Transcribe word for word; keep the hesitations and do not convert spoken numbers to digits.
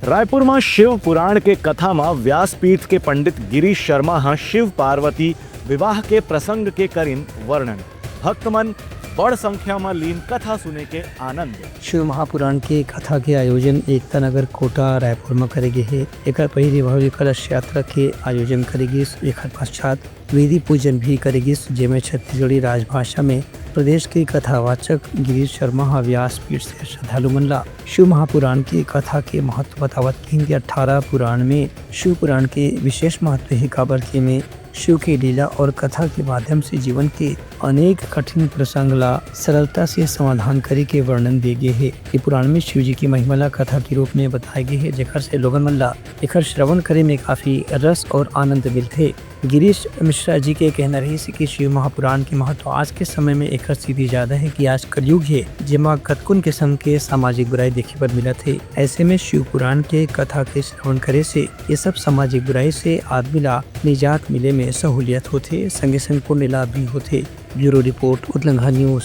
रायपुर म शिव पुराण के कथा म व्यासपीठ के पंडित गिरीश शर्मा ह शिव पार्वती विवाह के प्रसंग के करिन वर्णन। भक्त मन बड़ संख्या म लीन कथा सुने के आनंद। शिव महापुराण के कथा के आयोजन एकता नगर कोटा रायपुर म करे गे हे। एकर पहिली भव्य कलश यात्रा के आयोजन करे गिस। एकर पश्चात वेदी पूजन भी करे गिस, जेमे छत्तीसगढ़ी राजभाषा में प्रदेश के कथावाचक गिरीश शर्मा ह व्यासपीठ से श्रद्धालु मन ला शिव महापुराण के कथा के महत्व बतावत किहिन कि अठारह पुराण में शिव पुराण के विशेष महत्व हे, काबर के में शिव के लीला और कथा के माध्यम से जीवन के अनेक कठिन प्रसंग ला सरलता से समाधान करे के वर्णन दे गे हे। ये पुराण में शिव जी की महिमा ला कथा के रूप में बताए गे हे, जेकर से लोगन मन ला एकर श्रवण करे में काफी रस और आनंद मिलथे। गिरीश मिश्रा जी के कहना रहिस कि शिव महापुराण के महत्व आज के समय में एकर सेती ज्यादा हे कि आज कलयुग हे, जेमा कतकुन किसम के सामाजिक बुराई देखे बर मिलत हे। ऐसे में शिव पुराण के कथा के श्रवण करे से ये सब सामाजिक बुराई से आदमी ला निजात मिले में सहूलियत होथे, संगे संग पुण्य लाभ भी होथे। ब्यूरो रिपोर्ट, उतलंघा न्यूज।